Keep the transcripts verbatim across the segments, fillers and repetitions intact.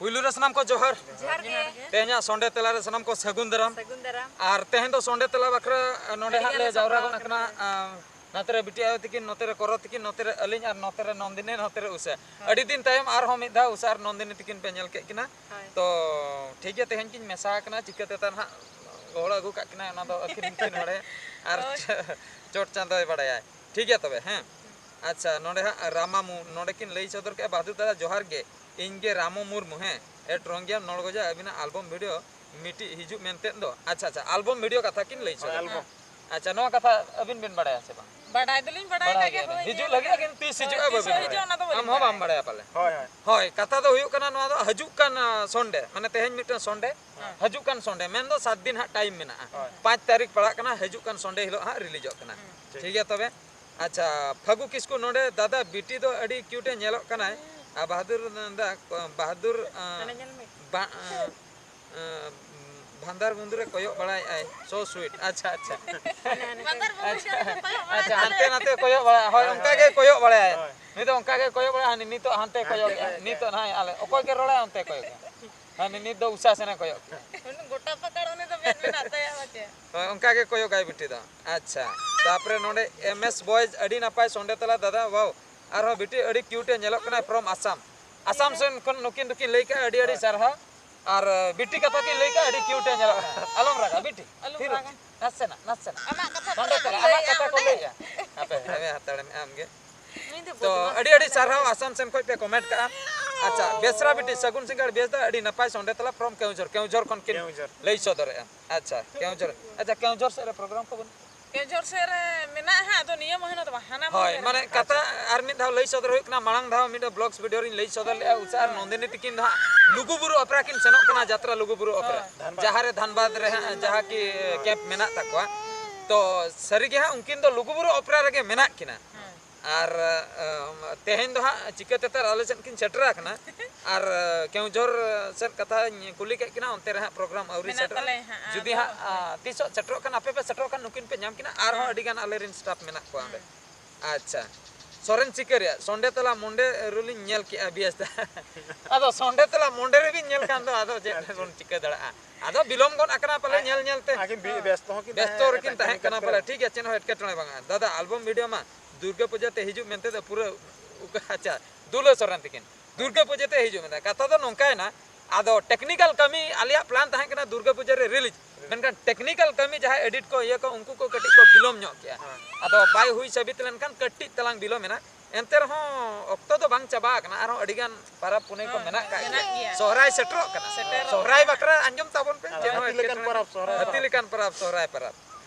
ᱯᱩᱭᱞᱩ ᱨᱮ ᱥᱟᱱᱟᱢ ᱠᱚ ᱡᱚᱦᱟᱨ᱾ ᱡᱚᱦᱟᱨ ᱜᱮ᱾ ᱛᱮᱦᱮᱧᱟᱜ ᱥᱚᱸᱰᱮ ᱛᱮᱞᱟ ᱨᱮ ᱥᱟᱱᱟᱢ ᱠᱚ ᱥᱟᱹᱜᱩᱱ ᱫᱟᱨᱟᱢ᱾ ᱥᱟᱹᱜᱩᱱ ᱫᱟᱨᱟᱢ᱾ ᱟᱨ ᱛᱮᱦᱮᱧ ᱫᱚ ᱥᱚᱸᱰᱮ ᱛᱮᱞᱟ ᱵᱟᱠᱷᱨᱟ, ᱟ, ᱱᱚᱰᱮ ᱟᱹᱰᱤ ᱦᱟᱸᱜ ᱜᱟᱱ ᱞᱮ ᱞᱮ ᱡᱟᱣᱨᱟ ᱥᱟᱯᱲᱟᱣ ᱜᱚᱫ ᱟᱠᱟᱱᱟ᱾ ᱟᱠᱟᱱᱟ᱾ ᱟ, ᱱᱟᱛᱮ ᱨᱮ ᱵᱤᱴᱤ ᱟᱭᱳ ᱛᱤᱠᱤᱱ, ᱱᱚᱛᱮ ᱨᱮ ᱠᱚᱨᱚ ᱛᱤᱠᱤᱱ, ᱱᱚᱛᱮ ᱨᱮ ᱟᱹᱞᱤᱧ ᱟᱨ ᱱᱚᱛᱮ ᱨᱮ ᱱᱚᱱᱫᱤᱱᱤ, ᱱᱚᱛᱮ ᱨᱮ ᱩᱥᱟ᱾ ᱦᱳᱭ᱾ ᱟᱹᱰᱤ ᱫᱤᱱ ᱛᱟᱭᱚᱢ ᱟᱨᱦᱚᱸ ᱢᱤᱫ ᱫᱷᱟᱣ ᱩᱥᱟ ᱟᱨ ᱱᱚᱱᱫᱤᱱᱤ ᱛᱤᱠᱤᱱ ᱯᱮ ᱧᱮᱞ ᱠᱮᱫ ᱠᱤᱱᱟ᱾ ᱦᱳᱭ᱾ ᱛᱚ ᱴᱷᱤᱠ ᱜᱮᱭᱟ, ᱛᱮᱦᱮᱧ ᱠᱤᱱ ᱢᱮᱥᱟ ᱟᱠᱟᱱᱟ, ᱪᱤᱠᱟᱹᱛᱮ ᱛᱟᱦᱮᱱ ᱦᱟᱸᱜ ᱜᱚᱦᱚᱲ ᱟᱹᱜᱩ ᱠᱟᱜ ᱠᱤᱱᱟ, ᱚᱱᱟ ᱫᱚ ᱟᱹᱠᱤᱱ ᱠᱤᱱ ᱵᱟᱲᱟᱭᱟ᱾ ᱟᱨ ᱦᱳᱭ᱾ ᱪᱚᱴ ᱪᱟᱸᱫᱚᱭ ᱵᱟᱲᱟᱭᱟ᱾ ᱴᱷᱤᱠ ᱜᱮᱭᱟ ᱛᱚᱵᱮ, ᱦᱮᱸ᱾ ᱟᱪᱪᱷᱟ, ᱱᱚᱰᱮ ᱦᱟᱸᱜ ᱨᱟᱢᱟ ᱢᱩ-, ᱱᱚᱰᱮ ᱠᱤᱱ ᱞᱟᱹᱭ ᱥᱚᱫᱚᱨ ᱠᱮᱜᱼᱟ, "ᱵᱟᱦᱟᱫᱩᱨ ᱫᱟᱫᱟ ᱡᱚᱦᱟᱨ ᱜᱮ, ᱤᱧ ᱜᱮ ᱨᱟᱢᱚ ᱢᱩᱨᱢᱩ, ᱦᱮᱸ, at ᱨᱚᱝᱜᱤᱭᱟᱢ ᱱᱚᱲᱜᱚᱡᱟ, ᱟᱹᱵᱤᱱᱟᱜ album video ᱢᱤᱫᱴᱤᱡ ᱦᱤᱡᱩᱜ ᱢᱮᱱᱛᱮ ᱫᱚ", ᱟᱪᱪᱷᱟ, ᱟᱪᱪᱷᱟ, album video ᱠᱟᱛᱷᱟ ᱠᱤᱱ ᱞᱟᱹᱭ ᱦᱳᱭ, ᱥᱚᱫᱚᱨ album᱾ ᱠᱮᱜᱼᱟ᱾ ᱟᱪᱪᱷᱟ, ᱱᱚᱣᱟ ᱠᱟᱛᱷᱟ ᱟᱹᱵᱤᱱ ᱵᱤᱱ ᱵᱟᱲᱟᱭᱟ ᱥᱮ ᱵᱟᱝ? ᱵᱟᱰᱟᱭ ᱫᱚᱞᱤᱧ ᱵᱟᱰᱟᱭ ᱵᱟᱲᱟᱭ ᱠᱟᱜ ᱜᱮᱭᱟ, ᱜᱮᱭᱟᱵᱤᱱ᱾ ᱦᱳᱭ, ᱦᱤᱡᱩᱜ ᱦᱳᱭ᱾ ᱞᱟᱹᱜᱤᱫ ᱟᱹᱵᱤᱱ ᱛᱤᱥ ᱦᱤᱡᱩᱜᱼᱟ ᱛᱤᱥ ᱵᱟᱹᱵᱤᱱ ᱦᱤᱡᱩᱜᱼᱟ, ᱵᱟᱲᱟᱭᱟ᱾ ᱚᱱᱟ ᱫᱚ ᱵᱟᱹᱞᱤᱧ ᱟᱢ ᱦᱚᱸ ᱵᱟᱲᱟᱭᱟ᱾ ᱵᱟᱢ ᱵᱟᱲᱟᱭᱟ ᱯᱟᱞᱮ᱾ ᱦᱳᱭ, ᱦᱳᱭ᱾ ᱦᱳᱭ, ᱠᱟᱛᱷᱟ ᱫᱚ ᱦᱩᱭᱩᱜ ᱠᱟᱱᱟ ᱱᱚᱣᱟ ᱫᱚ ᱦᱤᱡᱩᱜ ᱠᱟᱱ, ᱟ, ᱥᱚᱱᱰᱮ, ᱢᱟᱱᱮ ᱛᱮᱦᱮᱧ ᱢᱤᱫᱴᱟᱝ ᱥᱚᱱᱰᱮ, ᱦᱮᱸ᱾ ᱦᱤᱡᱩᱜ ᱠᱟᱱ ᱥᱚᱱᱰᱮ, ᱢᱮᱱᱫᱚ ᱥᱟᱛ ᱫᱤᱱ ᱦᱟᱸᱜ time ᱢᱮᱱᱟᱜᱼᱟ᱾ ᱦᱳᱭ᱾ ᱯᱟᱸᱪ ᱛᱟᱹᱨᱤᱠᱷ ᱯᱟᱲᱟᱜ ᱠᱟᱱᱟ, ᱦᱤᱡᱩᱜ ᱠᱟᱱ ᱥᱚᱱᱰᱮ ᱦᱤᱞᱳᱜ ᱦᱟᱸᱜ releaseᱚᱜ ᱠᱟᱱᱟ᱾ ᱦᱩᱸ᱾ ᱴᱷᱤᱠ᱾ ᱴᱷᱤᱠ ᱜᱮᱭᱟ ᱛᱚᱵᱮ? ᱟᱪᱪᱷᱟ, ᱯᱷᱟᱹᱜᱩ ᱠᱤᱥᱠᱩ ᱱᱚᱰᱮ, "ᱫᱟᱫᱟ, ᱵᱤᱴᱤ ᱫᱚ ᱟᱹᱰᱤ cuteᱮ ᱧᱮᱞᱚᱜ ᱠᱟᱱᱟᱭ, ᱟᱨ ᱵᱟᱦᱟᱫᱩᱨ ᱫᱟ, ᱵᱟᱦᱟᱫᱩᱨ, ᱟᱸ, ᱦᱟᱱᱮ ᱧᱮᱞ ᱢᱮ᱾ ᱵᱟ-, ᱟᱸ, ᱟᱸ, ᱵᱷᱟᱱᱫᱟᱨ ᱵᱩᱱᱫᱩᱨᱮ ᱠᱚᱭᱚᱜ ᱵᱟᱲᱟᱭᱮᱫᱼᱟᱭ, so sweet", ᱟᱪᱪᱷᱟ, ᱟᱪᱪᱷᱟ᱾ ᱵᱷᱟᱱᱫᱟᱨ ᱵᱩᱱᱫᱩᱨ ᱟᱪᱪᱷᱟ, ᱠᱚᱭᱚᱜ ᱟᱪᱪᱷᱟ, ᱵᱟᱲᱟᱭᱮᱫᱼᱟᱭ᱾ ᱦᱟᱱᱛᱮ ᱱᱟᱛᱮ ᱠᱚᱭᱚᱜ ᱵᱟᱲᱟ, ᱦᱳᱭ, ᱚᱱᱠᱟ ᱜᱮ ᱠᱚᱭᱚᱜ ᱵᱟᱲᱟᱭᱟᱭ᱾ ᱦᱳᱭ᱾ ᱱᱤᱛᱚᱜ ᱚᱱᱠᱟ ᱜᱮ ᱠᱚᱭᱚᱜ ᱵᱟᱲᱟᱭᱟ, ᱦᱟᱹᱱᱤ ᱱᱤᱛᱚᱜ ᱦᱟᱱᱛᱮ ᱠᱚᱭᱚᱜ ᱮᱫᱼᱟ, ᱱᱤᱛᱚᱜ ᱱᱟᱦᱟᱜ ᱟᱞᱮ ᱚᱠᱚᱭ ᱜᱮ ᱨᱚᱲᱟᱭ ᱚᱱᱛᱮ ᱠᱚᱭᱚᱜ ᱮᱫᱼᱟ᱾ ᱦᱟᱹᱱᱤ ᱱᱤᱛ ᱫᱚ ᱩᱥᱟ ᱥᱮᱱᱮ ᱠᱚᱭᱚᱜ ᱠᱮᱫᱼᱟ᱾ ᱩᱱᱤ ᱜᱚᱴᱟ ᱯᱟᱠᱟᱲ, ᱩᱱᱤ ᱫᱚ ᱢᱮᱫ ᱢᱮᱱᱟᱜ ᱛᱟᱭᱟ ᱯᱟᱪᱮ᱾ ᱦᱳᱭ, ᱚᱱᱠᱟ ᱜᱮ ᱠᱚᱭᱚᱜᱟᱭ ᱵᱤᱴᱤ ᱫᱚ᱾ ᱟᱪᱪᱷᱟ, ᱛᱟᱯᱚᱨᱮ ᱱᱚᱰᱮ M S Boys, "ᱟᱹᱰᱤ ᱱᱟᱯᱟᱭ ᱥᱚᱸᱰᱮ ᱛᱟᱞᱟ ᱫᱟᱫᱟ, wow, ᱟᱨᱦᱚᱸ ᱵᱤᱴᱤ ᱟᱹᱰᱤ cuteᱮ ᱧᱮᱞᱚᱜ ᱠᱟᱱᱟᱭ from ᱟᱥᱟᱢ᱾" ᱟᱥᱟᱢ ᱥᱮᱱ ᱠᱷᱚᱱ ᱱᱩᱠᱤᱱ ᱫᱚᱠᱤᱱ ᱞᱟᱹᱭ ᱠᱟᱜᱼᱟ, "ᱟᱹᱰᱤ ᱟᱹᱰᱤ ᱥᱟᱨᱦᱟᱣ", ᱟᱨ, ᱟᱹ, ᱵᱤᱴᱤ ᱠᱟᱛᱷᱟ ᱠᱤᱱ ᱞᱟᱹᱭ ᱠᱟᱜᱼᱟ, "ᱟᱹᱰᱤ cuteᱮ ᱧᱮᱞᱚᱜ ᱠᱟᱱᱟ᱾" ᱟᱞᱚᱢ ᱨᱟᱜᱟ ᱵᱤᱴᱤ, ᱟᱞᱚᱢ ᱛᱷᱤᱨᱚᱜ ᱨᱟᱜᱟ᱾ ᱢᱮ᱾ ᱱᱟᱥᱮᱱᱟᱜ, ᱱᱟᱥᱮᱱᱟᱜ᱾ ᱟᱢᱟᱜ ᱠᱟᱛᱷᱟ ᱥᱚᱸᱰᱮ ᱛᱟᱞᱟ, ᱟᱢᱟᱜ ᱠᱟᱛᱷᱟ ᱠᱚ ᱞᱟᱹᱭᱮᱜᱼᱟ᱾ ᱦᱟᱯᱮ, ᱦᱟᱯᱮ ᱦᱟᱛᱟᱲ ᱢᱮ ᱟᱢ ᱜᱮ᱾ ᱱᱩᱭ ᱫᱚ ᱛᱚ, ᱵᱚᱫᱢᱟᱥ ᱟᱹᱰᱤ ᱟᱹᱰᱤ ᱠᱟᱱᱟᱭ᱾ ᱥᱟᱨᱦᱟᱣ ᱟᱥᱟᱢ ᱥᱮᱱ ᱠᱷᱚᱱ ᱯᱮ comment ᱠᱟᱜᱼᱟ᱾ ᱟᱪᱪᱷᱟ, ᱵᱮᱥᱨᱟ ᱵᱤᱴᱤ, ᱥᱟᱹᱜᱩᱱ ᱥᱤᱸᱜᱟᱲ ᱵᱮᱥ ᱫᱟ, ᱟᱹᱰᱤ ᱱᱟᱯᱟᱭ ᱥᱚᱸᱰᱮ ᱛᱟᱞᱟ from ᱠᱮᱣᱡᱷᱚᱨ, ᱠᱮᱣᱡᱷᱚᱨ ᱠᱷᱚᱱ ᱠᱤᱱ ᱠᱮᱣᱡᱷᱚᱨ᱾ ᱞᱟᱹᱭ ᱥᱚᱫᱚᱨᱮᱜᱼᱟ᱾ ᱟᱪᱪᱷᱟ, ᱠᱮᱣᱡᱷᱚᱨ, ᱟᱪᱪᱷᱟ, ᱠᱮᱣᱡᱷᱚᱨ ᱥᱮᱫ ᱨᱮ program ᱠᱚ ᱵᱟᱹᱱᱩᱜ? ᱠᱮᱣᱡᱷᱚᱨ ᱥᱮᱫ ᱨᱮ ᱢᱮᱱᱟᱜᱼᱟ ᱦᱟᱸᱜ, ᱟᱫᱚ ᱱᱤᱭᱟᱹ ᱢᱟᱹᱦᱱᱟᱹ ᱫᱚ ᱵᱟᱝ, ᱦᱟᱱᱟ ᱦᱳᱭ, ᱢᱟᱹᱦᱱᱟᱹ ᱨᱮ᱾ ᱢᱟᱱᱮ ᱠᱟᱛᱷᱟ ᱟᱪᱪᱷᱟ᱾ ᱟᱨ ᱢᱤᱫ ᱫᱷᱟᱣ ᱞᱟᱹᱭ ᱥᱚᱫᱚᱨ ᱦᱩᱭᱩᱜ ᱠᱟᱱᱟ, ᱢᱟᱲᱟᱝ ᱫᱷᱟᱣ ᱢᱤᱫᱴᱮᱱ vlogs video ᱨᱤᱧ ᱞᱟᱹᱭ ᱥᱚᱫᱚᱨ ᱞᱮᱜᱼᱟ, ᱩᱥᱟ ᱟᱨ ᱦᱳᱭ᱾ ᱱᱚᱱᱫᱤᱱᱤ ᱛᱤᱠᱤᱱ ᱫᱚ ᱦᱟᱸᱜ ᱞᱩᱜᱩᱵᱩᱨᱩ ᱚᱯᱮᱨᱟ ᱠᱤᱱ ᱥᱮᱱᱚᱜ ᱠᱟᱱᱟ, ᱡᱟᱛᱨᱟ ᱞᱩᱜᱩᱵᱩᱨᱩ ᱚᱯᱮᱨᱟ, ᱦᱳᱭ᱾ ᱫᱷᱟᱱᱵᱟᱫᱽ᱾ ᱡᱟᱦᱟᱸ ᱨᱮ ᱫᱷᱟᱱᱵᱟᱫᱽ ᱨᱮ ᱦᱟᱸᱜ ᱡᱟᱦᱟᱸ ᱠᱤ camp ᱢᱮᱱᱟᱜ ᱛᱟᱠᱚᱣᱟ᱾ ᱛᱚ ᱥᱟᱹᱨᱤ ᱜᱮ ᱦᱟᱸᱜ ᱩᱱᱠᱤᱱ ᱫᱚ ᱞᱩᱜᱩᱵᱩᱨᱩ ᱚᱯᱮᱨᱟ ᱨᱮᱜᱮ ᱢᱮᱱᱟᱜ ᱠᱤᱱᱟ᱾ ᱦᱮᱸ᱾ ᱟᱨ, ᱟᱢ, ᱛᱮᱦᱮᱧ ᱫᱚ ᱦᱟᱸᱜ ᱪᱤᱠᱟᱹᱛᱮ ᱛᱟᱨ ᱟᱞᱮ ᱥᱮᱫ ᱠᱤᱱ ᱥᱮᱴᱮᱨ ᱟᱠᱟᱱᱟ᱾ ᱟᱨ, ᱠᱮᱣᱡᱷᱚᱨ ᱥᱮᱫ ᱠᱟᱛᱷᱟᱧ ᱠᱩᱞᱤ ᱠᱮᱫ ᱠᱤᱱᱟ, ᱚᱱᱛᱮ ᱨᱮ ᱦᱟᱸᱜ program ᱟᱹᱣᱨᱤ ᱢᱮᱱᱟᱜ ᱥᱮᱴᱮᱨᱚᱜᱼᱟ᱾ ᱛᱟᱞᱮᱭᱟ ᱦᱟᱸᱜ, ᱡᱩᱫᱤ ᱟᱫᱚ ᱦᱟᱸᱜ, ᱦᱳᱭ᱾ ᱟ, ᱛᱤᱥᱚᱜ ᱥᱮᱴᱮᱨᱚᱜ ᱠᱷᱟᱱ, ᱟᱯᱮ ᱯᱮ ᱥᱮᱴᱮᱨᱚᱜ ᱠᱷᱟᱱ, ᱱᱩᱠᱤᱱ ᱯᱮ ᱧᱟᱢ ᱠᱤᱱᱟ, ᱟᱨᱦᱚᱸ ᱦᱮᱸ᱾ ᱟᱹᱰᱤ ᱜᱟᱱ ᱟᱞᱮ ᱨᱮᱱ staff ᱢᱮᱱᱟᱜ ᱠᱚᱣᱟ ᱚᱸᱰᱮ᱾ ᱦᱮᱸ᱾ ᱟᱪᱪᱷᱟ᱾ ᱥᱚᱨᱮᱱ ᱥᱤᱠᱟᱹᱨᱤᱭᱟ, ᱥᱚᱸᱰᱮ ᱛᱟᱞᱟ ᱢᱚᱸᱰᱮ ᱨᱮᱞᱤᱧ ᱧᱮᱞ ᱠᱮᱜᱼᱟ ᱵᱮᱥ ᱫᱟ᱾ ᱟᱫᱚ ᱥᱚᱸᱰᱮ ᱛᱟᱞᱟ ᱢᱚᱸᱰᱮ ᱨᱮᱵᱤᱱ ᱧᱮᱞ ᱠᱷᱟᱱ ᱫᱚ ᱟᱫᱚ ᱪᱮᱫ ᱵᱚᱱ ᱪᱤᱠᱟᱹ ᱫᱟᱲᱮᱭᱟᱜᱼᱟ? ᱟᱫᱚ ᱵᱤᱞᱚᱢ ᱜᱚᱫ ᱟᱠᱟᱱᱟ ᱯᱟᱞᱮ ᱧᱮᱞ ᱧᱮᱞ ᱛᱮ᱾ ᱟᱹᱠᱤᱱ ᱵᱤ-, ᱵᱮᱥᱛᱚ ᱦᱚᱸᱠᱤᱱ ᱵᱮᱥᱛᱚ ᱛᱟᱦᱮᱸ ᱨᱮᱠᱤᱱ ᱠᱟᱱᱟ ᱛᱟᱦᱮᱸ ᱠᱟᱱᱟ ᱠᱟᱹᱢᱤ ᱯᱟᱞᱮ᱾ ᱠᱷᱮᱛᱨᱮ᱾ ᱴᱷᱤᱠ ᱜᱮᱭᱟ, ᱪᱮᱫ ᱦᱚᱸ ᱮᱴᱠᱮᱴᱚᱬᱮ ᱵᱟᱝᱟ᱾ ᱫᱟᱫᱟ, ᱟᱞᱵᱚᱢ ᱵᱷᱤᱰᱤᱭᱳ ᱢᱟ ᱫᱩᱨᱜᱟᱹ ᱯᱩᱡᱟᱹ ᱛᱮ ᱦᱤᱡᱩᱜ ᱢᱮᱱᱛᱮ ᱫᱚ ᱯᱩᱨᱟᱹ, ᱟᱪᱪᱷᱟ, ᱫᱩᱞᱟᱹ ᱥᱚᱨᱮᱱ ᱛᱤᱠᱤᱱ ᱫᱩᱨᱜᱟᱹ ᱯᱩᱡᱟᱹ ᱛᱮ ᱦᱤᱡᱩᱜ ᱢᱮᱱᱛᱮ᱾ ᱠᱟᱛᱷᱟ ᱫᱚ ᱱᱚᱝᱠᱟᱭᱮᱱᱟ, ᱟᱫᱚ ᱴᱮᱠᱱᱤᱠᱟᱞ ᱠᱟᱹᱢᱤ ᱟᱞᱮᱭᱟᱜ ᱯᱞᱟᱱ ᱛᱟᱦᱮᱸ ᱠᱟᱱᱟ ᱫᱩᱨᱜᱟᱹ ᱯᱩᱡᱟᱹ ᱨᱮ ᱨᱤᱞᱤᱡᱽ, ᱢᱮᱱᱠᱷᱟᱱ ᱴᱮᱠᱱᱤᱠᱟᱞ ᱠᱟᱹᱢᱤ ᱡᱟᱦᱟᱸᱭ ᱮᱰᱤᱴ ᱠᱚ ᱤᱭᱟᱹ ᱠᱚ ᱩᱱᱠᱩ ᱠᱚ ᱠᱟᱹᱴᱤᱡ ᱠᱚ ᱵᱤᱞᱚᱢ ᱧᱚᱜ ᱠᱮᱜᱼᱟ᱾ ᱦᱮᱸ᱾ ᱟᱫᱚ ᱵᱟᱭ ᱦᱩᱭ ᱥᱟᱹᱵᱤᱛ ᱞᱮᱱᱠᱷᱟᱱ ᱠᱟᱹᱴᱤᱡ ᱛᱟᱞᱟᱝ ᱵᱤᱞᱚᱢ ᱮᱱᱟ᱾ ᱮᱱᱛᱮ ᱨᱮᱦᱚᱸ ᱚᱠᱛᱚ ᱫᱚ ᱵᱟᱝ ᱪᱟᱵᱟ ᱟᱠᱟᱱᱟ, ᱟᱨᱦᱚᱸ ᱟᱹᱰᱤ ᱜᱟᱱ ᱯᱟᱨᱟᱵᱽ ᱯᱩᱱᱟᱹᱭ ᱠᱚ ᱦᱳᱭ, ᱢᱮᱱᱟᱜ ᱠᱟᱜ ᱢᱮᱱᱟᱜ ᱜᱮᱭᱟ᱾ ᱜᱮᱭᱟ᱾ ᱥᱚᱦᱨᱟᱭ ᱥᱮᱴᱮᱨᱚᱜ ᱠᱟᱱᱟ᱾ ᱥᱮᱴᱮᱨᱚᱜ ᱥᱚᱦᱨᱟᱭ ᱠᱟᱱᱟ᱾ ᱵᱟᱠᱷᱨᱟ ᱟᱸᱡᱚᱢ ᱛᱟᱵᱚᱱ ᱯᱮ, ᱟᱨ ᱪᱮᱫ ᱦᱚᱸ ᱦᱟᱹᱛᱤ ᱞᱮᱠᱟᱱ ᱮᱴᱠᱮᱴᱚᱬᱮ ᱯᱟᱨᱟᱵᱽ ᱵᱟᱹᱱᱩᱜ᱾ ᱥᱚᱦᱨᱟᱭ᱾ ᱦᱟᱹᱛᱤ ᱞᱮᱠᱟᱱ ᱯᱟᱨᱟᱵᱽ, ᱥᱚᱦᱨᱟᱭ ᱯᱟᱨᱟᱵᱽ᱾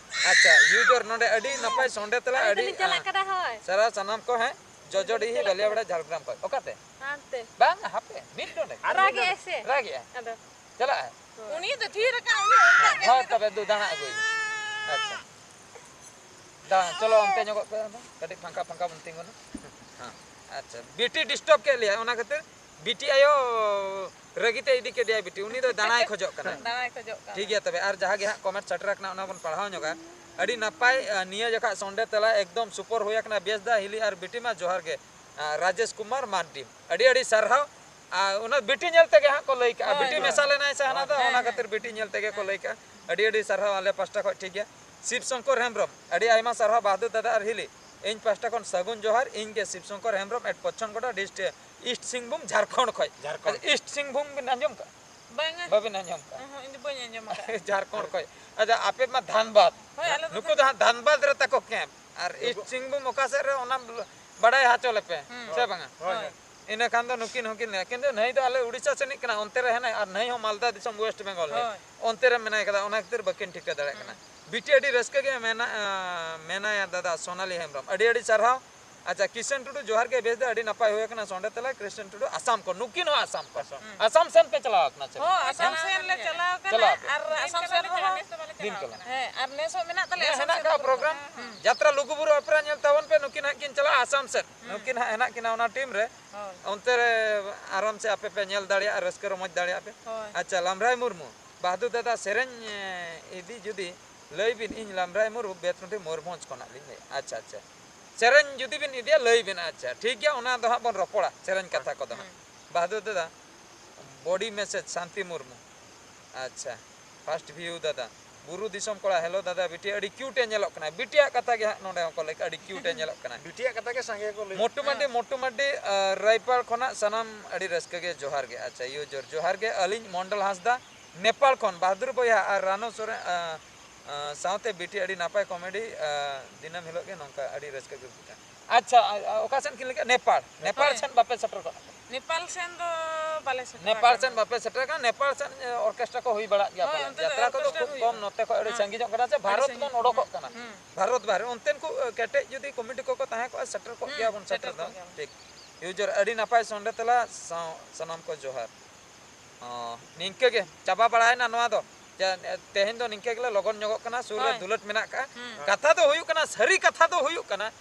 ᱟᱪᱪᱷᱟ, ᱩᱡᱚᱨ ᱱᱚᱰᱮ ᱟᱹᱰᱤ ᱱᱟᱯᱟᱭ ᱥᱚᱸᱰᱮ ᱛᱟᱞᱟ, ᱟᱹᱞᱤᱧ ᱟᱹᱰᱤ, ᱫᱚᱞᱤᱧ ᱪᱟᱞᱟᱜ ᱟᱸ, ᱠᱟᱱᱟ, ᱦᱳᱭ᱾ ᱥᱟᱨᱦᱟᱣ ᱥᱟᱱᱟᱢ ᱠᱚ, ᱦᱮᱸ, ᱡᱚᱡᱚᱰᱤᱦᱤ, ᱪᱟᱞᱟᱜ ᱵᱟᱹᱞᱤᱭᱟᱵᱟᱲᱟ, ᱠᱟᱱᱟ᱾ ᱡᱷᱟᱲᱜᱨᱟᱢ ᱠᱷᱚᱱ᱾ ᱚᱠᱟᱛᱮ? ᱦᱟᱱᱛᱮ᱾ ᱵᱟᱝ, ᱦᱟᱯᱮ, ᱢᱤᱫ ᱰᱚᱸᱰᱮ᱾ ᱨᱟᱜᱮᱜᱼᱟᱭ ᱥᱮ? ᱨᱟᱜᱮᱜᱼᱟᱭ᱾ ᱟᱫᱚ᱾ ᱪᱟᱞᱟᱜᱼᱟᱭ? ᱩᱱᱤ ᱫᱚ ᱛᱷᱤᱨ ᱟᱠᱟᱱ, ᱩᱱᱤ ᱚᱱᱛᱮ ᱜᱮ᱾ ᱦᱳᱭ, ᱛᱚᱵᱮ ᱫᱩ ᱫᱟᱬᱟ ᱟᱹᱜᱩᱭ ᱢᱮ᱾ ᱟᱪᱪᱷᱟ᱾ ᱫᱟᱬᱟ, ᱪᱚᱞᱚ, ᱚᱱᱛᱮ ᱧᱚᱜᱚᱜ ᱯᱮ, ᱟᱫᱚ ᱠᱟᱹᱴᱤᱡ ᱯᱷᱟᱸᱠᱟ ᱯᱷᱟᱸᱠᱟ ᱵᱚᱱ ᱛᱤᱸᱜᱩᱱᱟ᱾ ᱦᱮᱸ, ᱟᱪᱪᱷᱟ, ᱵᱤᱴᱤ ᱰᱤᱥᱴᱟᱨᱵ ᱠᱮᱫ ᱞᱮᱭᱟ, ᱚᱱᱟ ᱠᱷᱟᱹᱛᱤᱨ ᱵᱤᱴᱤ ᱟᱭᱳ ᱨᱟᱹᱜᱤ ᱛᱮ ᱤᱫᱤ ᱠᱮᱫᱮᱭᱟ ᱵᱤᱴᱤ, ᱩᱱᱤ ᱫᱚ ᱫᱟᱬᱟᱭ ᱠᱷᱚᱡᱚᱜ ᱠᱟᱱᱟ᱾ ᱫᱟᱬᱟᱭ ᱠᱷᱚᱡᱚᱜ ᱠᱟᱱᱟ᱾ ᱴᱷᱤᱠ ᱜᱮᱭᱟ, ᱛᱚᱵᱮ ᱟᱨ ᱡᱟᱦᱟᱸ ᱜᱮ ᱦᱟᱸᱜ ᱠᱚᱢᱮᱱᱴ ᱥᱮᱴᱮᱨ ᱟᱠᱟᱱᱟ, ᱚᱱᱟ ᱵᱚᱱ ᱯᱟᱲᱦᱟᱣ ᱧᱚᱜᱟ᱾ ᱟᱹᱰᱤ ᱱᱟᱯᱟᱭ, ᱟᱨ ᱱᱤᱭᱟᱹ ᱡᱚᱠᱷᱟ ᱥᱚᱸᱰᱮ ᱛᱮᱞᱟ ᱮᱠᱫᱚᱢ ᱥᱩᱯᱚᱨ ᱦᱩᱭ ᱟᱠᱟᱱᱟ, ᱵᱮᱥ ᱫᱟ, ᱦᱤᱞᱤ ᱟᱨ ᱵᱤᱴᱤ ᱢᱟ ᱡᱚᱦᱟᱨ ᱜᱮ᱾ ᱟᱨ ᱨᱟᱡᱮᱥ ᱠᱩᱢᱟᱨ ᱢᱟᱨᱰᱤ, ᱟᱹᱰᱤ ᱟᱹᱰᱤ ᱥᱟᱨᱦᱟᱣ᱾ ᱟᱨ ᱚᱱᱟ ᱵᱤᱴᱤ ᱧᱮᱞ ᱛᱮᱜᱮ ᱦᱟᱸᱜ ᱠᱚ ᱞᱟᱹᱭ ᱠᱟᱜᱼᱟ, ᱦᱳᱭ, ᱵᱤᱴᱤ ᱦᱳᱭ᱾ ᱢᱮᱥᱟ ᱞᱮᱱᱟᱭ ᱥᱮ ᱦᱟᱱᱟ ᱫᱚ, ᱦᱮᱸ, ᱚᱱᱟ ᱦᱮᱸ᱾ ᱠᱷᱟᱹᱛᱤᱨ ᱵᱤᱴᱤ ᱧᱮᱞ ᱛᱮᱜᱮ ᱠᱚ ᱞᱟᱹᱭ ᱠᱟᱜᱼᱟ᱾ ᱟᱹᱰᱤ ᱟᱹᱰᱤ ᱥᱟᱨᱦᱟᱣ ᱟᱞᱮ ᱯᱟᱥᱴᱟ ᱠᱷᱚᱱ, ᱴᱷᱤᱠ ᱜᱮᱭᱟ᱾ ᱥᱤᱵ ᱥᱚᱝᱠᱚᱨ ᱦᱮᱢᱵᱨᱚᱢ, ᱟᱹᱰᱤ ᱟᱭᱢᱟ ᱥᱟᱨᱦᱟᱣ ᱵᱟᱦᱫᱩᱨ ᱫᱟᱫᱟ ᱟᱨ ᱦᱤᱞᱤ᱾ ᱤᱧ ᱯᱟᱥᱴᱟ ᱠᱷᱚᱱ ᱥᱟᱹᱜᱩᱱ ᱡᱚᱦᱟᱨ, ᱤᱧ ᱜᱮ ᱥᱤᱵ ᱥᱚᱝᱠᱚᱨ ᱦᱮᱢᱵᱨᱚᱢ at ᱯᱚᱪᱷᱚᱱ ᱜᱚᱰᱟ, ᱰᱤᱥᱴ-, ᱤᱥᱴ ᱥᱤᱝᱵᱷᱩᱢ, ᱡᱷᱟᱨᱠᱷᱚᱸᱰ ᱠᱷᱚᱡ᱾ ᱡᱷᱟᱨᱠᱷᱚᱸᱰ᱾ ᱟᱪᱪᱷᱟ, ᱤᱥᱴ ᱥᱤᱝᱵᱷᱩᱢ ᱵᱤᱱ ᱟᱸᱡᱚᱢ ᱠᱟᱜᱼᱟ? ᱵᱟᱝᱟ᱾ ᱵᱟᱵᱤᱱ ᱟᱸᱡᱚᱢ ᱠᱟᱜᱼᱟ? ᱚᱦᱚᱸ, ᱤᱧ ᱫᱚ ᱵᱟᱹᱧ ᱟᱸᱡᱚᱢ ᱟᱠᱟᱫᱼᱟ᱾ ᱡᱷᱟᱨᱠᱷᱚᱸᱰ ᱠᱷᱚᱡ᱾ ᱟᱪᱪᱷᱟ, ᱟᱯᱮ ᱢᱟ ᱫᱷᱟᱱᱵᱟᱫᱽ᱾ ᱦᱳᱭ, ᱟᱞᱮ ᱫᱚ ᱱᱩᱠᱩ ᱫᱚ ᱦᱟᱸᱜ ᱫᱷᱟᱱᱵᱟᱫᱽ ᱨᱮ ᱛᱟᱠᱚ ᱠᱮᱢᱯ᱾ ᱟᱨ ᱤᱥᱴ ᱥᱤᱝᱵᱷᱩᱢ ᱚᱠᱟ ᱥᱮᱫ ᱨᱮ, ᱚᱱᱟ ᱵᱟᱰᱟᱭ ᱦᱚᱪᱚ ᱞᱮᱯᱮ, ᱦᱩᱸ᱾ ᱥᱮ ᱵᱟᱝᱟ? ᱦᱳᱭ, ᱦᱳᱭ᱾ ᱤᱱᱟᱹ ᱠᱷᱟᱱ ᱫᱚ ᱱᱩᱠᱤᱱ ᱦᱚᱸᱠᱤᱱ ᱞᱟᱹᱭᱟ, ᱠᱤᱱᱛᱩ ᱱᱟᱹᱭ ᱫᱚ ᱟᱞᱮ ᱩᱲᱤᱥᱥᱟ ᱥᱮᱱᱤᱡ ᱠᱟᱱᱟ, ᱚᱱᱛᱮ ᱨᱮ ᱦᱮᱱᱟᱭ, ᱟᱨ ᱱᱟᱹᱭ ᱦᱚᱸ ᱢᱟᱞᱫᱟ ᱫᱤᱥᱚᱢ, ᱣᱮᱥᱴ ᱵᱮᱝᱜᱚᱞ ᱨᱮ᱾ ᱦᱳᱭ᱾ ᱚᱱᱛᱮ ᱨᱮ ᱢᱮᱱᱟᱭ ᱠᱟᱫᱟ, ᱚᱱᱟ ᱠᱷᱟᱹᱛᱤᱨ ᱵᱟᱹᱠᱤᱱ ᱴᱷᱤᱠᱟᱹ ᱫᱟᱲᱮᱭᱟᱜ ᱠᱟᱱᱟ᱾ ᱦᱩᱸ᱾ ᱵᱤᱴᱤ ᱟᱹᱰᱤ ᱨᱟᱹᱥᱠᱟᱹ ᱜᱮ ᱢᱮᱱᱟ-, ᱟᱸ, ᱢᱮᱱᱟᱭᱟ ᱫᱟᱫᱟ ᱥᱳᱱᱟᱞᱤ ᱦᱮᱢᱵᱨᱚᱢ, ᱟᱹᱰᱤ ᱟᱹᱰᱤ ᱥᱟᱨᱦᱟᱣ᱾ ᱟᱪᱪᱷᱟ, ᱠᱤᱥᱟᱹᱱ ᱴᱩᱰᱩ, ᱡᱚᱦᱟᱨ ᱜᱮ, ᱵᱮᱥ ᱫᱚ ᱟᱹᱰᱤ ᱱᱟᱯᱟᱭ ᱦᱩᱭ ᱟᱠᱟᱱᱟ᱾ ᱥᱚᱸᱰᱮ ᱛᱮᱞᱟ, ᱠᱨᱤᱥᱴᱟᱱ ᱴᱩᱰᱩ, ᱟᱥᱟᱢ ᱠᱷᱚᱱ, ᱱᱩᱠᱤᱱ ᱦᱚᱸ ᱟᱥᱟᱢ ᱠᱷᱚᱱ᱾ ᱟᱥᱟᱢ᱾ ᱦᱩᱸ᱾ ᱟᱥᱟᱢ ᱥᱮᱱ ᱯᱮ ᱪᱟᱞᱟᱣ ᱟᱠᱟᱱᱟ ᱥᱮ ᱦᱚᱸ, ᱵᱟᱝ? ᱟᱥᱟᱢ ᱦᱮᱸ? ᱥᱮᱱ ᱞᱮ ᱪᱟᱞᱟᱣ ᱟᱠᱟᱱᱟ᱾ ᱫᱤᱱ ᱟᱨ ᱠᱟᱞᱚᱢ᱾ ᱟᱥᱟᱢ ᱥᱮᱱ ᱨᱮᱦᱚᱸ ᱫᱤᱱ ᱠᱟᱞᱚᱢ᱾ ᱦᱮᱸ, ᱟᱨ ᱱᱮᱥ ᱦᱚᱸ ᱢᱮᱱᱟᱜ ᱛᱟᱞᱮᱭᱟ ᱦᱮᱸ, ᱟᱥᱟᱢ ᱦᱮᱱᱟᱜ ᱥᱮᱱ ᱠᱟᱜᱼᱟ ᱯᱨᱳᱜᱨᱟᱢ᱾ ᱯᱨᱳᱜᱨᱟᱢ᱾ ᱦᱩᱸ᱾ ᱡᱟᱛᱨᱟ ᱞᱩᱜᱩᱵᱩᱨᱩ ᱚᱯᱮᱨᱟ ᱧᱮᱞ ᱛᱟᱵᱚᱱ ᱯᱮ, ᱱᱩᱠᱤᱱ ᱦᱟᱸᱜ ᱠᱤᱱ ᱪᱟᱞᱟᱜᱼᱟ ᱟᱥᱟᱢ ᱥᱮᱫ᱾ ᱦᱩᱸ᱾ ᱱᱩᱠᱤᱱ ᱦᱟᱸᱜ ᱦᱮᱱᱟᱜ ᱠᱤᱱᱟ ᱚᱱᱟ ᱴᱤᱢ ᱨᱮ᱾ ᱦᱳᱭ᱾ ᱚᱱᱛᱮ ᱨᱮ ᱟᱨᱟᱢ ᱥᱮ ᱟᱯᱮ ᱯᱮ ᱧᱮᱞ ᱫᱟᱲᱮᱭᱟᱜᱼᱟ, ᱨᱟᱹᱥᱠᱟᱹ ᱨᱚᱢᱚᱡᱽ ᱫᱟᱲᱮᱭᱟᱜᱼᱟ ᱯᱮ᱾ ᱦᱳᱭ᱾ ᱟᱪᱪᱷᱟ, ᱞᱟᱢᱵᱽᱨᱟᱭ ᱢᱩᱨᱢᱩ, ᱵᱟᱦᱫᱩ ᱫᱟᱫᱟ, ᱥᱮᱨᱮᱧ, ᱮ, ᱤᱫᱤ ᱡᱩᱫᱤ ᱞᱟᱹᱭ ᱵᱤᱱ, ᱤᱧ ᱞᱟᱢᱵᱽᱨᱟᱭ ᱢᱩᱨᱢᱩ, ᱵᱮᱛᱱᱩᱴᱤ, ᱢᱚᱭᱩᱨᱵᱷᱚᱸᱡᱽ ᱠᱷᱚᱱᱟᱜ ᱞᱤᱧ ᱞᱟᱹᱭᱮᱫᱼᱟ᱾ ᱟᱪᱪᱷᱟ, ᱟᱪᱪᱷᱟ᱾ ᱥᱮᱨᱮᱧ ᱡᱩᱫᱤ ᱵᱤᱱ ᱤᱫᱤᱭᱟ, ᱞᱟᱹᱭ ᱵᱤᱱ᱾ ᱟᱪᱪᱷᱟ, ᱴᱷᱤᱠ ᱜᱮᱭᱟ, ᱚᱱᱟ ᱫᱚ ᱦᱟᱸᱜ ᱵᱚᱱ ᱨᱚᱯᱚᱲᱟ ᱥᱮᱨᱮᱧ ᱠᱟᱛᱷᱟ ᱠᱚᱫᱚ ᱦᱟᱸᱜ᱾ ᱦᱩᱸ᱾ ᱵᱟᱦᱟᱫᱩᱨ ᱫᱟᱫᱟ, body message ᱥᱟᱱᱛᱤ ᱢᱩᱨᱢᱩ᱾ ᱟᱪᱪᱷᱟ, first view ᱫᱟᱫᱟ᱾ ᱵᱩᱨᱩ ᱫᱤᱥᱚᱢ ᱠᱚᱲᱟ, hello ᱫᱟᱫᱟ, ᱵᱤᱴᱤ ᱟᱹᱰᱤ cute ᱮ ᱧᱮᱞᱚᱜ ᱠᱟᱱᱟ᱾ ᱵᱤᱴᱤᱭᱟᱜ ᱠᱟᱛᱷᱟ ᱜᱮ ᱦᱟᱸᱜ ᱱᱚᱰᱮ ᱦᱚᱸᱠᱚ ᱞᱟᱹᱭ ᱠᱮᱫᱟ, ᱟᱹᱰᱤ cute ᱮ ᱧᱮᱞᱚᱜ ᱠᱟᱱᱟ᱾ ᱵᱤᱴᱤᱭᱟᱜ ᱠᱟᱛᱷᱟ ᱜᱮ ᱥᱟᱸᱜᱮ ᱠᱚ ᱞᱟᱹᱭ ᱢᱚᱴᱩ ᱢᱟᱨᱰᱤ, ᱦᱮᱸ᱾ ᱢᱚᱴᱩ ᱢᱟᱨᱰᱤ, ᱟᱸ, ᱨᱟᱭᱯᱟᱲ ᱠᱷᱚᱱᱟᱜ ᱥᱟᱱᱟᱢ ᱟᱹᱰᱤ ᱨᱟᱹᱥᱠᱟᱹ ᱜᱮ ᱡᱚᱦᱟᱨ ᱜᱮ᱾ ᱟᱪᱪᱷᱟ, ᱤᱭᱩᱡᱟᱨ ᱡᱚᱦᱟᱨ ᱜᱮ, ᱟᱹᱞᱤᱧ ᱢᱚᱱᱰᱚᱞ ᱦᱟᱸᱥᱫᱟ, ᱱᱮᱯᱟᱞ ᱠᱷᱚᱱ ᱵᱟᱦᱟᱫᱩᱨ ᱵᱚᱭᱦᱟ ᱟᱨ ᱨᱟᱱᱩ ᱥᱚᱨᱮᱱ, ᱟᱸ, ᱟᱸ, ᱥᱟᱶᱛᱮ ᱵᱤᱴᱤ ᱟᱹᱰᱤ ᱱᱟᱯᱟᱭ comedy, ᱟᱸ, ᱫᱤᱱᱟᱹᱢ ᱦᱤᱞᱳᱜ ᱜᱮ ᱱᱚᱝᱠᱟ ᱟᱹᱰᱤ ᱨᱟᱹᱥᱠᱟᱹ ᱜᱮ ᱵᱩᱡᱷᱟᱹᱜᱼᱟ᱾ ᱟᱪᱪᱷᱟ, ᱟ-, ᱟ-, ᱚᱠᱟ ᱥᱮᱱ ᱠᱤᱱ ᱞᱟᱹᱭ ᱠᱮᱫᱟ? ᱱᱮᱯᱟᱲ᱾ ᱱᱮᱯᱟᱲ ᱦᱳᱭ᱾ ᱥᱮᱱ ᱵᱟᱯᱮ ᱥᱮᱴᱮᱨ ᱠᱚᱜᱼᱟ? ᱱᱮᱯᱟᱞ ᱥᱮᱱ ᱫᱚ ᱵᱟᱞᱮ ᱥᱮᱴᱮᱨ ᱱᱮᱯᱟᱲ ᱟᱠᱟᱱᱟ᱾ ᱥᱮᱱ ᱵᱟᱯᱮ ᱥᱮᱴᱮᱨ ᱟᱠᱟᱱᱟ? ᱱᱮᱯᱟᱲ ᱥᱮᱱ, ᱮ, orchestra ᱠᱚ ᱦᱩᱭ ᱵᱟᱲᱟᱜ ᱜᱮᱭᱟ ᱦᱳᱭ, ᱯᱟᱞᱮ᱾ ᱚᱱᱛᱮ ᱫᱚ ᱡᱟᱛᱨᱟ ᱠᱚᱫᱚ orchestra ᱠᱷᱩᱵ ᱦᱩᱭᱩᱜᱼᱟ᱾ ᱠᱚᱢ, ᱱᱚᱛᱮ ᱠᱷᱚᱱ ᱟᱹᱰᱤ ᱦᱮᱸ᱾ ᱥᱟᱺᱜᱤᱧᱚᱜ ᱠᱟᱱᱟ ᱥᱮ, ᱟᱹᱰᱤ ᱵᱷᱟᱨᱚᱛ ᱥᱟᱺᱜᱤᱧ᱾ ᱠᱷᱚᱱ ᱚᱰᱚᱠᱚᱜ ᱦᱩᱸ, ᱠᱟᱱᱟ᱾ ᱦᱩᱸ᱾ ᱵᱷᱟᱨᱚᱛ ᱵᱟᱦᱨᱮ᱾ ᱚᱱᱛᱮᱱ ᱠᱚ, ᱮ, ᱠᱮᱴᱮᱡ ᱡᱩᱫᱤ comedy ᱠᱚᱠᱚ ᱛᱟᱦᱮᱸ ᱠᱚᱜᱼᱟ, ᱥᱮᱴᱮᱨ ᱠᱚᱜ ᱦᱩᱸ, ᱜᱮᱭᱟ ᱵᱚᱱ, ᱥᱮᱴᱮᱨ ᱥᱮᱴᱮᱨ ᱫᱚ᱾ ᱠᱚᱜ ᱜᱮᱭᱟ ᱵᱚᱱ᱾ ᱴᱷᱤᱠ᱾ ᱤᱭᱩᱡᱟᱨ ᱟᱹᱰᱤ ᱱᱟᱯᱟᱭ ᱥᱚᱸᱰᱮ ᱛᱮᱞᱟ ᱥᱟᱶ ᱥᱟᱱᱟᱢ ᱠᱚ ᱡᱚᱦᱟᱨ᱾ ᱚ, ᱱᱤᱝᱠᱟᱹ ᱜᱮ ᱪᱟᱵᱟ ᱵᱟᱲᱟᱭᱮᱱᱟ ᱱᱚᱣᱟ ᱫᱚ᱾ ᱡᱟ-, ᱛᱮᱦᱮᱧ ᱫᱚ ᱱᱤᱝᱠᱟᱹ ᱜᱮᱞᱮ ᱞᱚᱜᱚᱱ ᱧᱚᱜᱚᱜ ᱠᱟᱱᱟ, ᱥᱩᱨ ᱨᱮ ᱦᱳᱭ᱾ ᱫᱩᱞᱟᱹᱴ ᱢᱮᱱᱟᱜ ᱠᱟᱜᱼᱟ᱾ ᱦᱩᱸ᱾ ᱠᱟᱛᱷᱟ ᱫᱚ ᱦᱩᱭᱩᱜ ᱠᱟᱱᱟ, ᱥᱟᱹᱨᱤ ᱠᱟᱛᱷᱟ ᱫᱚ ᱦᱩᱭᱩᱜ ᱠᱟᱱᱟ,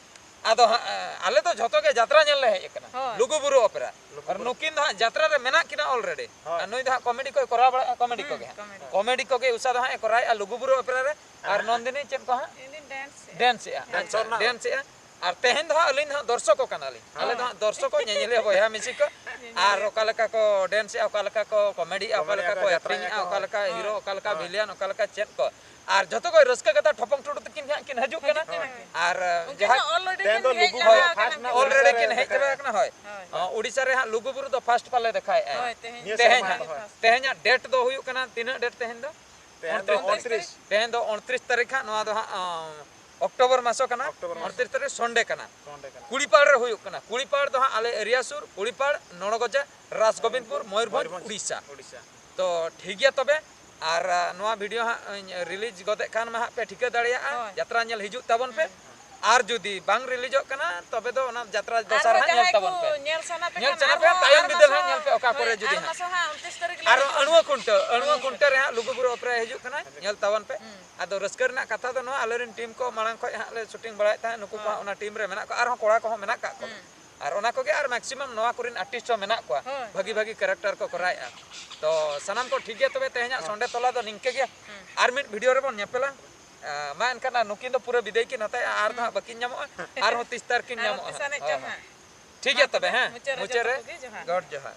ᱟᱫᱚ ᱦᱟᱸᱜ, ᱟᱞᱮ ᱫᱚ ᱡᱷᱚᱛᱚ ᱜᱮ ᱡᱟᱛᱨᱟ ᱧᱮᱞ ᱞᱮ ᱦᱮᱡ ᱟᱠᱟᱱᱟ, ᱦᱳᱭ᱾ ᱞᱩᱜᱩ ᱵᱩᱨᱩ ᱚᱯᱮᱨᱟ᱾ ᱞᱩᱜᱩ ᱟᱨ ᱵᱩᱨᱩ᱾ ᱱᱩᱠᱤᱱ ᱫᱚ ᱦᱟᱸᱜ ᱡᱟᱛᱨᱟ ᱨᱮ ᱢᱮᱱᱟᱜ ᱠᱤᱱᱟ already᱾ ᱦᱳᱭ᱾ ᱟᱨ ᱱᱩᱭ ᱫᱚ ᱦᱟᱸᱜ comedy ᱠᱚᱭ ᱠᱚᱨᱟᱣ ᱵᱟᱲᱟᱭᱟ, comedy ᱦᱩᱸ, ᱠᱚᱜᱮ ᱦᱟᱸᱜ᱾ Comedy᱾ Comedy ᱠᱚᱜᱮ ᱩᱥᱟ ᱫᱚ ᱦᱟᱸᱜ ᱮ ᱠᱚᱨᱟᱣᱮᱫᱼᱟ ᱞᱩᱜᱩ ᱵᱩᱨᱩ ᱚᱯᱮᱨᱟ ᱨᱮ᱾ ᱟᱨ ᱦᱮᱸ᱾ ᱱᱚᱱᱫᱤᱱᱤ ᱪᱮᱫ ᱠᱚ ᱦᱟᱸᱜ? ᱤᱧ ᱫᱩᱧ dance ᱮᱜᱼᱟ᱾ Dance ᱮᱜᱼᱟ᱾ ᱦᱮᱸ᱾ ᱟᱪᱪᱷᱟ, dance ᱮᱜᱼᱟ᱾ ᱟᱨ ᱛᱮᱦᱮᱧ ᱫᱚ ᱦᱟᱸᱜ ᱟᱹᱞᱤᱧ ᱫᱚ ᱦᱟᱸᱜ ᱫᱚᱨᱥᱚᱠᱚ ᱠᱟᱱᱟᱞᱤᱧ᱾ ᱟᱞᱮ ᱫᱚ ᱦᱟᱸᱜ ᱫᱚᱨᱥᱚᱠᱚ, ᱧᱮᱧᱮᱞᱤᱭᱟᱹ ᱵᱚᱭᱦᱟ ᱢᱤᱥᱤ ᱠᱚ᱾ ᱧᱮᱧᱮᱞᱤᱭᱟᱹ᱾ ᱟᱨ ᱚᱠᱟ ᱞᱮᱠᱟ ᱠᱚ dance ᱮᱜᱼᱟ, ᱚᱠᱟ ᱞᱮᱠᱟ ᱠᱚ comedy ᱮᱜᱼᱟ, ᱚᱠᱟ ᱞᱮᱠᱟ comedy ᱠᱚ ᱠᱚ, ᱡᱟᱛᱨᱟ acting ᱮᱜᱼᱟ, ᱮᱜᱼᱟ ᱠᱚ, ᱚᱠᱟ ᱞᱮᱠᱟ ᱦᱳᱭ᱾ Hero, ᱦᱳᱭ᱾ ᱚᱠᱟ ᱞᱮᱠᱟ ᱦᱳᱭ᱾ Villain, ᱚᱠᱟ ᱞᱮᱠᱟ ᱪᱮᱫ ᱠᱚ᱾ ᱟᱨ ᱡᱷᱚᱛᱚ ᱠᱷᱚᱱ ᱨᱟᱹᱥᱠᱟᱹ ᱠᱟᱛᱷᱟ, ᱴᱷᱚᱯᱚᱝ ᱴᱩᱰᱩ ᱛᱟᱹᱠᱤᱱ ᱜᱮ ᱦᱟᱸᱜ ᱠᱤᱱ ᱦᱤᱡᱩᱜ ᱠᱟᱱᱟ᱾ ᱦᱤᱡᱩᱜ ᱠᱟᱱᱟ ᱠᱤᱱ᱾ ᱟᱨ, ᱩᱱᱠᱤᱱ ᱡᱟᱦᱟᱸ ᱦᱟᱸᱜ already ᱛᱮᱦᱮᱧ ᱠᱤᱱ ᱫᱚ ᱦᱮᱡ ᱞᱩᱜᱩ ᱪᱟᱵᱟ ᱵᱩᱨᱩ ᱟᱠᱟᱱᱟ᱾ First ᱱᱟᱜ ᱦᱳᱭ᱾ Already ᱩᱲᱤᱥᱥᱟ ᱠᱤᱱ ᱨᱮ ᱦᱮᱡ ᱪᱟᱵᱟ ᱟᱠᱟᱱᱟ, ᱦᱳᱭ᱾ ᱦᱳᱭ᱾ ᱚ, ᱩᱲᱤᱥᱥᱟ ᱨᱮ ᱦᱟᱸᱜ ᱞᱩᱜᱩ ᱵᱩᱨᱩ ᱫᱚ first ᱯᱟᱞᱮ ᱫᱮᱠᱷᱟᱭᱮᱫᱼᱟᱭ᱾ ᱦᱳᱭ, ᱛᱮᱦᱮᱧ᱾ ᱱᱤᱭᱟᱹ ᱛᱮᱦᱮᱧ ᱥᱮᱨᱢᱟ ᱦᱟᱸᱜ᱾ ᱫᱚ first᱾ ᱛᱮᱦᱮᱧᱟᱜ date ᱫᱚ ᱦᱩᱭᱩᱜ ᱠᱟᱱᱟ, ᱛᱤᱱᱟᱹᱜ date ᱛᱮᱦᱮᱧ ᱫᱚ? ᱛᱮᱦᱮᱧ ᱫᱚ ᱩᱱᱛᱨᱤᱥ᱾ ᱩᱱᱛᱨᱤᱥ᱾ ᱛᱮᱦᱮᱧ ᱫᱚ ᱩᱱᱛᱨᱤᱥ ᱛᱟᱹᱨᱤᱠᱷ ᱦᱟᱸᱜ, ᱱᱚᱣᱟ ᱫᱚ ᱦᱟᱸᱜ, ᱚ, October ᱢᱟᱥᱚ ᱠᱟᱱᱟ᱾ October ᱢᱟᱥᱚ᱾ ᱩᱱᱛᱨᱤᱥ ᱛᱟᱹᱨᱤᱠᱷ Sunday ᱠᱟᱱᱟ᱾ Sunday ᱠᱟᱱᱟ᱾ ᱠᱩᱲᱤᱯᱟᱲ ᱨᱮ ᱦᱩᱭᱩᱜ ᱠᱟᱱᱟ᱾ ᱠᱩᱲᱤᱯᱟᱲ ᱫᱚ ᱦᱟᱸᱜ ᱟᱞᱮ area ᱥᱩᱨ, ᱠᱩᱲᱤᱯᱟᱲ, ᱱᱚᱲᱜᱚᱡᱟ, ᱨᱟᱥᱜᱳᱵᱤᱱᱫᱯᱩᱨ, ᱢᱚᱭᱩᱨᱵᱷᱚᱸᱡᱽ, ᱢᱚᱭᱩᱨᱵᱷᱚᱸᱡᱽ, ᱩᱲᱤᱥᱥᱟ᱾ ᱩᱲᱤᱥᱥᱟ᱾ ᱛᱚ, ᱴᱷᱤᱠ ᱜᱮᱭᱟ ᱛᱚᱵᱮ᱾ ᱟᱨ, ᱟ, ᱱᱚᱣᱟ video ᱦᱟᱸᱜ ᱤᱧ release ᱜᱚᱫᱮᱜ ᱠᱷᱟᱱ ᱢᱟ ᱦᱟᱸᱜ ᱯᱮ ᱴᱷᱤᱠᱟᱹ ᱫᱟᱲᱮᱭᱟᱜᱼᱟ᱾ ᱦᱳᱭ᱾ ᱡᱟᱛᱨᱟ ᱧᱮᱞ ᱦᱤᱡᱩᱜ ᱛᱟᱵᱚᱱ ᱯᱮ᱾ ᱦᱩᱸ᱾ ᱟᱨ ᱡᱩᱫᱤ ᱵᱟᱝ releaseᱚᱜ ᱠᱟᱱᱟ, ᱛᱚᱵᱮ ᱫᱚ ᱚᱱᱟ ᱡᱟᱛᱨᱟ ᱫᱚᱥᱟᱨ ᱟᱨᱦᱚᱸ ᱦᱟᱸᱜ ᱧᱮᱞ ᱡᱟᱦᱟᱸᱭ ᱛᱟᱵᱚᱱ ᱠᱚ ᱯᱮ᱾ ᱧᱮᱞ ᱥᱟᱱᱟ ᱯᱮ ᱧᱮᱞ ᱠᱷᱟᱱ ᱥᱟᱱᱟ ᱯᱮ, ᱟᱨᱦᱚᱸ ᱛᱟᱭᱚᱢ ᱟᱨ ᱵᱤᱫᱟᱹᱞ ᱢᱟᱥᱮ ᱦᱟᱸᱜ ᱧᱮᱞ ᱯᱮ, ᱚᱠᱟ ᱦᱳᱭ, ᱠᱚᱨᱮ ᱡᱩᱫᱤ ᱟᱨ ᱦᱟᱸᱜ᱾ ᱢᱟᱥᱮ ᱦᱟᱸᱜ ᱩᱱᱛᱨᱤᱥ ᱛᱟᱹᱨᱤᱠᱷ ᱞᱮ ᱟᱨ ᱦᱤᱡᱩᱜᱼᱟ᱾ ᱟᱹᱬᱩᱣᱟᱹ ᱠᱷᱩᱱᱴᱟᱹᱣ, ᱟᱹᱬᱩᱣᱟᱹ ᱟᱹᱬᱩᱣᱟᱹ ᱠᱷᱩᱱᱴᱟᱹᱣ ᱨᱮ ᱦᱟᱸᱜ ᱞᱩᱜᱩᱵᱩᱨᱩ ᱚᱯᱮᱨᱟ ᱦᱤᱡᱩᱜ ᱠᱟᱱᱟ, ᱧᱮᱞ ᱛᱟᱵᱚᱱ ᱯᱮ᱾ ᱦᱩᱸ᱾ ᱟᱫᱚ ᱨᱟᱹᱥᱠᱟᱹ ᱨᱮᱱᱟᱜ ᱠᱟᱛᱷᱟ ᱫᱚ ᱱᱚᱣᱟ, ᱟᱞᱮ ᱨᱮᱱ team ᱠᱚ ᱢᱟᱲᱟᱝ ᱠᱷᱚᱡ ᱦᱟᱸᱜ ᱞᱮ shooting ᱵᱟᱲᱟᱭᱮᱫ ᱛᱟᱦᱮᱸᱫ, ᱱᱩᱠᱩ ᱠᱚ ᱦᱳᱭ᱾ ᱦᱟᱸᱜ ᱚᱱᱟ team ᱨᱮ ᱢᱮᱱᱟᱜ ᱠᱚᱣᱟ, ᱟᱨᱦᱚᱸ ᱠᱚᱲᱟ ᱠᱚᱦᱚᱸ ᱢᱮᱱᱟᱜ ᱠᱟᱜ ᱠᱚᱣᱟ᱾ ᱦᱩᱸ᱾ ᱟᱨ ᱚᱱᱟ ᱠᱚᱜᱮ ᱟᱨ maximum ᱱᱚᱣᱟ ᱠᱚᱨᱮᱱ artist ᱦᱚᱸ ᱢᱮᱱᱟᱜ ᱠᱚᱣᱟ, ᱦᱳᱭ, ᱵᱷᱟᱹᱜᱤ ᱦᱳᱭ᱾ ᱵᱷᱟᱹᱜᱤ character ᱠᱚ ᱠᱚᱨᱟᱣᱮᱫᱼᱟ᱾ ᱛᱚ ᱥᱟᱱᱟᱢ ᱠᱚ ᱴᱷᱤᱠ ᱜᱮᱭᱟ, ᱛᱚᱵᱮ ᱛᱮᱦᱮᱧᱟᱜ ᱦᱚᱸ᱾ ᱥᱚᱸᱰᱮ ᱛᱚᱞᱟ ᱫᱚ ᱱᱤᱝᱠᱟᱹ ᱜᱮ᱾ ᱦᱩᱸ᱾ ᱟᱨ ᱢᱤᱫ video ᱨᱮᱵᱚᱱ ᱧᱮᱯᱮᱞᱟ᱾ ᱟᱸ, ᱢᱟ ᱮᱱᱠᱷᱟᱱ ᱟᱨ ᱱᱩᱠᱤᱱ ᱫᱚ ᱯᱩᱨᱟᱹ ᱵᱤᱫᱟᱹᱭ ᱠᱤᱱ ᱦᱟᱛᱟᱣᱟ, ᱟᱨ ᱫᱚ ᱦᱟᱸᱜ ᱵᱟᱹᱠᱤᱱ ᱧᱟᱢᱚᱜᱼᱟ, ᱟᱨᱦᱚᱸ ᱛᱤᱥ ᱛᱟᱨ ᱠᱤᱱ ᱟᱨᱦᱚᱸ ᱧᱟᱢᱚᱜᱼᱟ ᱛᱤᱥ ᱦᱟᱸᱜ᱾ ᱟᱱᱮᱡ ᱦᱳᱭ, ᱪᱚᱝ ᱦᱳᱭ᱾ ᱦᱟᱸᱜ᱾ ᱴᱷᱤᱠ ᱜᱮᱭᱟ ᱛᱚᱵᱮ, ᱦᱮᱸ? ᱢᱩᱪᱟᱹᱫ ᱨᱮ ᱢᱩᱪᱟᱹᱫ ᱡᱚᱛᱚ ᱨᱮ ᱠᱚᱜᱮ ᱡᱚᱦᱟᱨ᱾ ᱜᱚᱰ ᱡᱚᱦᱟᱨ᱾